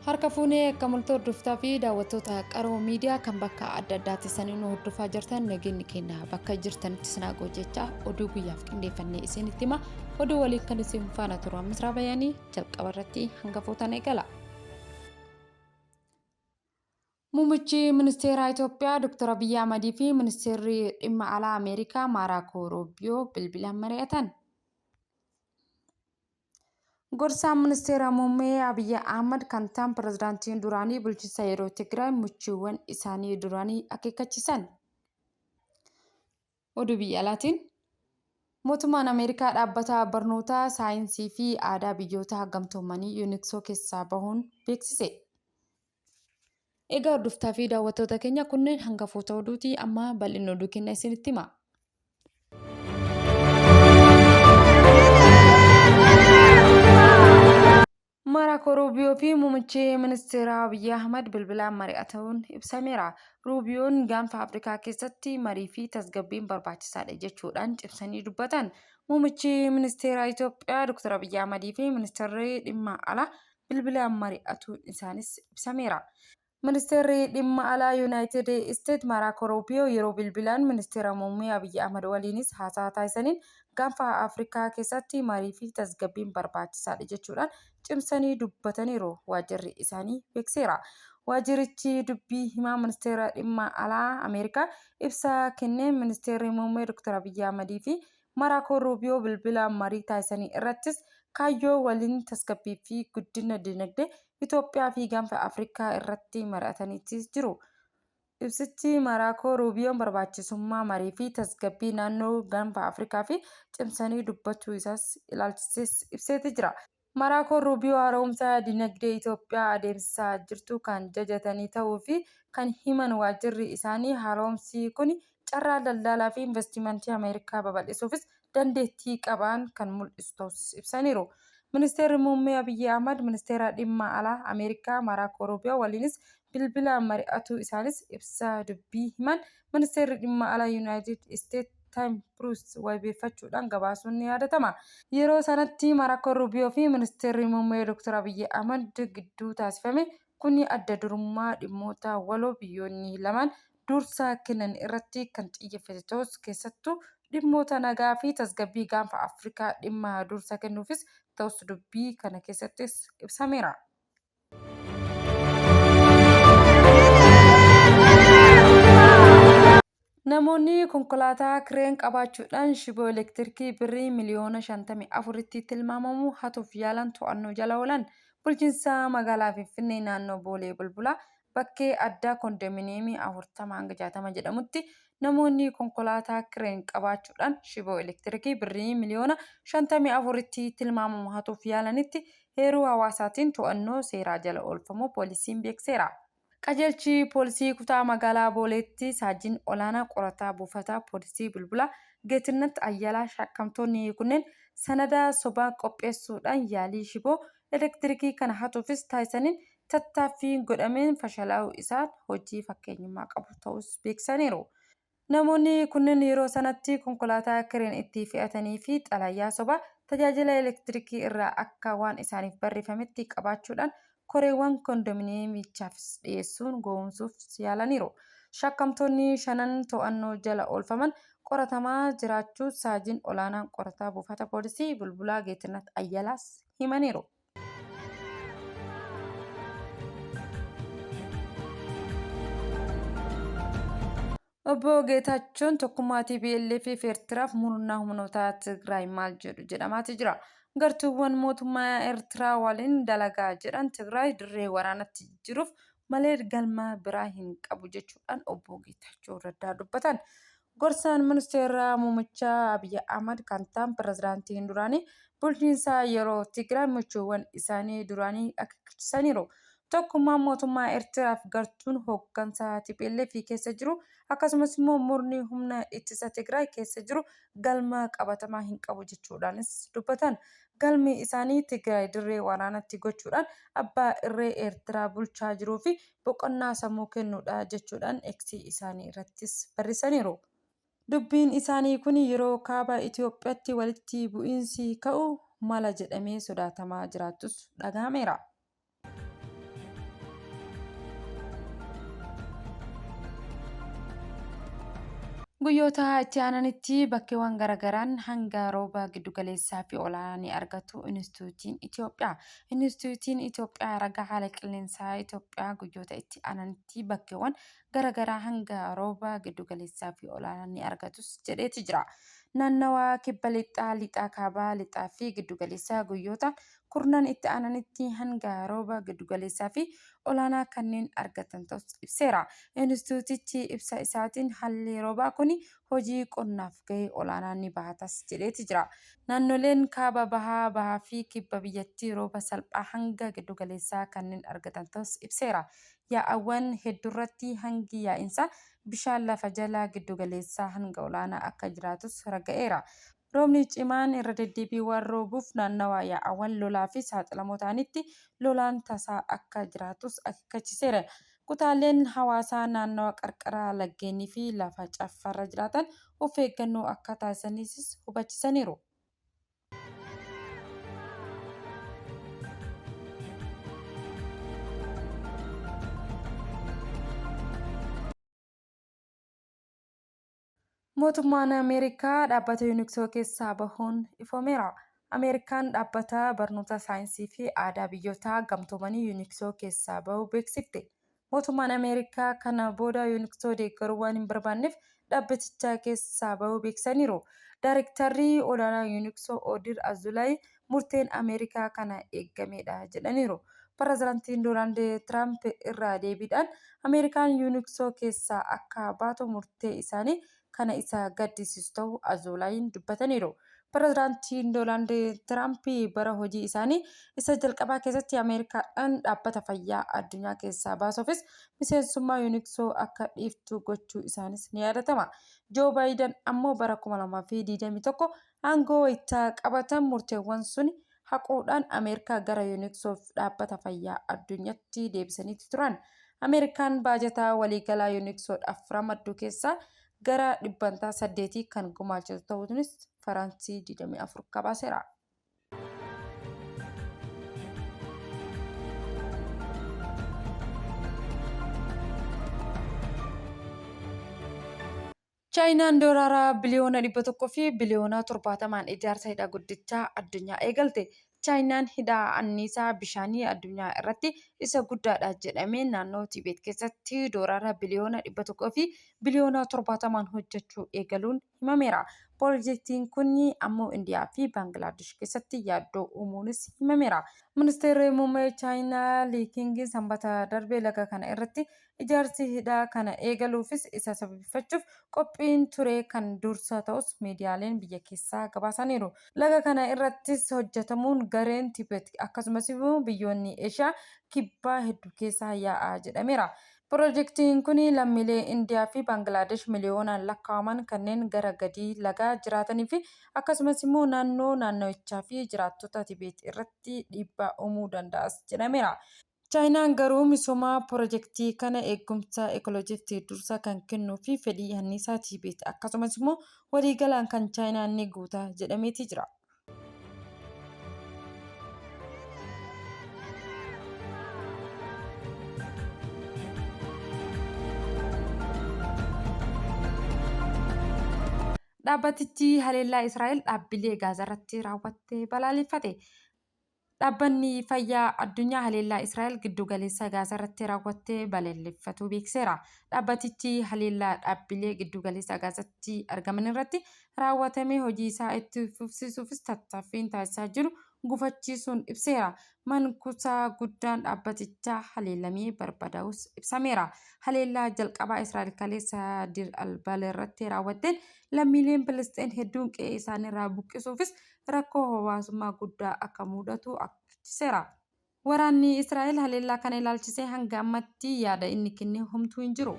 Harka fuunee akka mul'atu hordoftaa fi daawwattoota qaroo miidiyaa kan bakka adda addaa teessanii nu hordofaa jirtan nageenyi keenya bakka jirtanitti isin haa ga'u jecha oduu guyyaaf qindeeffannee isinitti hima. Oduu waliin kan isin faana turu Misraa Bayaanii jalqaba irratti hangafootaan eegala. Muummichi Ministeeraa Itoophiyaa Dr. Abiyyi Ahmadii fi Ministeerri Dhimma Alaa Ameerikaa Maaraakoo Ruubiyoo bilbilaan mari'atan. Gorsaan Ministeera Muummee Abiyyi Ahmad kan ta'an pirezidaantiin duraanii bulchiinsa yeroo Tigraay michuuwwan isaanii duraanii akeekkachiisan. Oduu biyya alaatiin Mootummaan Ameerikaa dhaabbata barnootaa, saayinsii fi aadaa biyyoota gamtoomanii Yuuniksoo keessaa bahuun beeksise. Egaa hordoftaa fi daawwattoota keenya kunneen hangafoota oduuti. Amma bal'inni oduu keenya isinitti hima. Maaraakoo Ruubiyoo fi Muummichi Ministeeraa Abiyyi Ahmad bilbilaan mari'atamuun ibsameera. Ruubiyoon gaanfa Afrikaa keessatti marii fi tasgabbiin barbaachisaadha jechuudhaan cimsanii dubbatan. Muummichi Ministeeraa Itoophiyaa Dr. Abiyyi Ahmadii fi Ministeerri Dhimma Alaa bilbilaan mari'atuun isaanis ibsameera. Ministeerri Dhimma Alaa Yunaayitid Isteet Maaraakoo Ruubiyoo yeroo bilbilaan Ministeera Muummee Abiyyi Ahmad waliinis haasawa taasisaniin gaanfa Afrikaa keessatti marii fi tasgabbiin barbaachisaadha jechuudhaan cimsanii dubbataniiru waajjirri isaanii beeksiseera. Waajjirichi dubbii himaa Ministeera Dhimma Alaa Ameerikaa ibsa kenneen Ministeerri Muummee Dr. Abiyyi Ahmadii fi Maraakoo Ruubiyoo bilbilaan marii taasisanii irrattis kaayyoo waliin tasgabbii fi guddina dinagdee Itoophiyaa fi Gaanfa Afrikaa irratti mari'ataniiti jiru. Ibsichi Maraakoo Ruubiyoon barbaachisummaa marii fi tasgabbii naannoo Gaanfa Afrikaa fi cimsanii dubbachuu isaas ilaalchisees ibseeti jira. Maraakoo Ruubiyoo haaromsa dinagdee Itoophiyaa adeemsisaa jirtu kan jajatanii ta'uu fi kan himan waajjirri isaanii haaromsi kuni carraa daldalaa fi invastimantii Ameerikaa babal'isuufis dandeettii qabaan kan mul'isu ta'uus ibsaniiru. Ministeerri Muummee Abiyyi Ahmad Ministeera Dhimma Alaa Ameerikaa Maraakoo Ruubiyoo waliinis bilbilaan mari'atuu isaanis ibsa dubbii himaan Ministeerri Dhimma Alaa Yunaayitid Isteet Taayim Biruus wabeeffachuudhaan gabaasuun ni yaadatama. Yeroo sanatti Maraakoo Ruubiyoo fi Ministeerri Muummee Dr. Abiyyi Ahmad gidduu taasifame kuni adda durummaa dhimmoota waloo biyyoonni lamaan dursa kennan irratti kan xiyyeeffate ta'us keessattuu dhimmoota nagaa fi tasgabbii gaanfa Afrikaa dhimma dursa kennuufis ta'us dubbii kana keessattis ibsameera. Namoonni konkolaataa kireen qabaachuudhaan shiboo elektirikii birrii miliyoona 54tti tilmaamamu hatuuf yaalan to'annoo jala oolan. Bulchiinsa magaalaa Finfinnee naannoo Boolee Bulbulaa bakkee addaa kondominiyeemii 40-60 jedhamutti namoonni konkolaataa kireen qabaachuudhaan shiboo elektirikii birrii miliyoona 54tti tilmaamamu hatuuf yaalanitti heeruu hawaasaatiin to'annoo seeraa jala oolfamuu poolisiin beekseera. Qajeelchi Poolisii Kutaa Magaalaa Booleetti Saajin Olaanaa Qorataa Buufata Poolisii Bulbulaa Geetinnat Ayyalaa shakkamtoonni kunneen sanada sobaa qopheessuudhaan yaalii shiboo elektirikii kana hatuufis taasisaniin tattaaffii godhameen fashalaa'uu isaan hojii fakkeenyummaa qabu ta'uus beeksisaniiru. Namoonni kunneen yeroo sanatti konkolaataa kireen itti fe'atanii fi xalayaa sobaa tajaajila elektirikii irraa akka waan isaaniif barreeffametti qabaachuudhaan koreewwan kondominiyeemichaafis dhiyeessuun gowwoomsuuf yaalaniiru. Shakkamtoonni shanan to'annoo jala oolfaman qoratamaa jiraachuu Saajin Olaanaan Qorataa Buufata Poolisii Bulbulaa Geetinnat Ayyalaas himaniiru. Obbo Geetaachoon tokkummaa TPLF fi Eertiraaf murna humnoota Tigraay maal jedhu jedhamaati jira. Gartuuwwan mootummaa Eertiraa waliin dalagaa jedhan Tigraay dirree waraanatti jijjiiruuf malee galma biraa hin qabu jechuudhaan Obbo Geetaachoo Raddaa dubbatan. Gorsaan Ministeera Muummicha Abiy Ahmad kan ta'an pirezidaantiin duraanii bulchiinsa yeroo Tigraay michuuwwan isaanii duraanii akeekkachiisaniiru. Tokkummaan mootummaa Eertiraa fi gartuun hooggansa tplf keessa jiru akkasumas immoo murni humna ittisa Tigraay keessa jiru galma qabatamaa hin qabu jechuudhaanis dubbatan. Galmi isaanii Tigraay dirree waraanatti gochuudhaan abbaa irree Eertiraa bulchaa jiruu fi boqonnaa sammuu kennuudha jechuudhaan X isaanii irrattis barreessaniiru. Dubbiin isaanii kun yeroo Kaaba Itoophiyaatti walitti bu'iinsi ka'u mala jedhamee sodaatamaa jiraatus dhagahameera. Guyyoota itti aananitti bakkeewwan garagaraan hanga rooba giddugaleessaa fi olaanaa ni argatu Inistituutiin Itoophiyaa. Inistituutiin Itoophiyaa ragaa haala qilleensaa Itoophiyaa guyyoota itti aananitti bakkeewwan garagaraa hanga rooba giddugaleessaa fi olaanaa ni argatus jedheeti jira. Naannawaa kibba lixaa, lixaa kaabaa, lixaa fi giddugaleessaa guyyoota kurnan itti aananitti hanga rooba giddugaleessaa fi olaanaa kanneen argatan ta'us ibseera. Inistituutichi ibsa isaatiin haalli roobaa kun hojii qonnaaf gahee olaanaa ni bahatas jedheeti jira. Naannoleen kaaba bahaa, bahaa fi kibba biyyattii rooba salphaa hanga giddugaleessaa kanneen argatan ta'us ibseera. Yaa'awwan hedduurratti hangi yaa'insa bishaan lafa jalaa giddugaleessaa hanga olaanaa akka jiraatus ragga'eera. Roobni cimaan irra deddeebiin waan roobuuf naannawaa yaa'awwan lolaa fi saaxilamoo ta'anitti lolaan tasaa akka jiraatus akeekkachiiseera. Kutaaleen hawaasaa naannawa qarqara laggeenii fi lafa caffaarra jiraatan of eeggannoo akka taasisanis hubachiisaniiru. Mootummaan Ameerikaa dhaabbata Yuuniksoo keessaa bahuun ifoomeera. Ameerikaan dhaabbata barnoota saayinsii fi aadaa biyyoota gamtoomanii Yuuniksoo keessaa bahuu beeksifte. Mootummaan Ameerikaa kana booda Yuuniksoo deeggaruu waan hin barbaanneef dhaabbaticha keessaa bahuu beeksisaniiru. Daarektarri olaanaa Yuuniksoo Oodir Azulaay murteen Ameerikaa kana eeggameedha jedhaniiru. Pirezidaantiin Doonaald Tiraamp irra deebiidhaan Ameerikaan Yuuniksoo keessaa akka baatu murtee isaanii kana isa gaddisiisu ta'uu Azoolaayiin dubbataniiru. Pirezidaantiin Doonaald Tiraamp bara hojii isaanii isa jalqabaa keessatti Ameerikaadhaan dhaabbata fayyaa addunyaa keessaa baasuufis miseensummaa Yuuniksoo akka dhiiftu gochuu isaanis ni yaadatama. Joo Baayidan ammoo bara 2021 Aangoo wayita qabatan murteewwan suni haquudhaan Ameerikaa gara Yuuniksoof Dhaabbata Fayyaa Addunyatti deebisaniiti turan. Ameerikaan baajata waliigalaa Yuuniksodhaaf ramaddu keessaa gara dhibbantaa saddeetii kan gumaachitu ta'uunis Faransii 24 gabaaseera. Chaayinaan Doolaara biliyoona 100 fi biliyoona 70n ijaarsa hidha guddichaa addunyaa eegalte. Chaayinaan hidha anniisaa bishaanii addunyaa irratti isa guddaadha jedhame naannoo Tiibeet keessatti doolaara biliyoona 100 fi biliyoona 70n hojjechuu eegaluun himameera. Pirojektiin kun ammoo Indiyaa fi Baangilaadesh keessatti yaaddoo uumuunis himameera. Ministeerri Muummee Chaayinaa Lii Kiingi Sanbata darbe laga kana irratti Ijaarsi hidhaa kana eegaluufis isa sababeeffachuuf qophiin ture kan dursa ta'us miidiyaaleen biyya keessaa gabaasaniiru. Laga kana irrattis hojjetamuun gareen Tibet akkasumas immoo biyyoonni Eeshiyaa kibbaa heddu keessa yaa'a jedhameera. Pirojektiin kun lammiilee Indiyaa fi Baangilaadesh miliyoonaan lakkaa'aman kanneen gara gadii lagaa jiraatanii fi akkasumas immoo naannoo naannawichaa fi jiraattota Tibeet irratti dhiibbaa uumuu danda'as jedhameera. Chaayinaan garuu misooma pirojektii kana eegumsa ekolojiif dursa kan kennuu fi fedhii anniisaa Tiibeet akkasumas immoo waliigalaan kan Chaayinaa ni guuta jedhameeti jira. Dhaabbatichi haleellaa Israa'el dhaabbilee Gaazaarratti raawwatte balaaleffate. Dhaabbanni Fayyaa Addunyaa haleellaa Israa'el giddugaleessa Gaazaarratti raawwatte balaaleffatuu beeksiseera. Dhaabbatichi haleellaa dhaabbilee giddugaleessa Gaazaatti argamanirratti raawwatame hojii isaa itti fufsiisuufis tattaaffiin taasisaa jiru gufachiisuun ibseera. Man-kuusaa guddaan dhaabbatichaa haleelamee barbadaa'uus ibsameera. Haleellaa jalqabaa Israa'el kaleessa Dir al-Balirratti raawwatteen lammiileen Filisxeen hedduun qe'ee isaaniirraa buqqisuufis rakkoo hawaasummaa guddaa akka muudatu akeekkachiiseera. Waraanni Israa'el haleellaa kana ilaalchisee hanga ammatti yaada inni kenne homtuu hin jiru.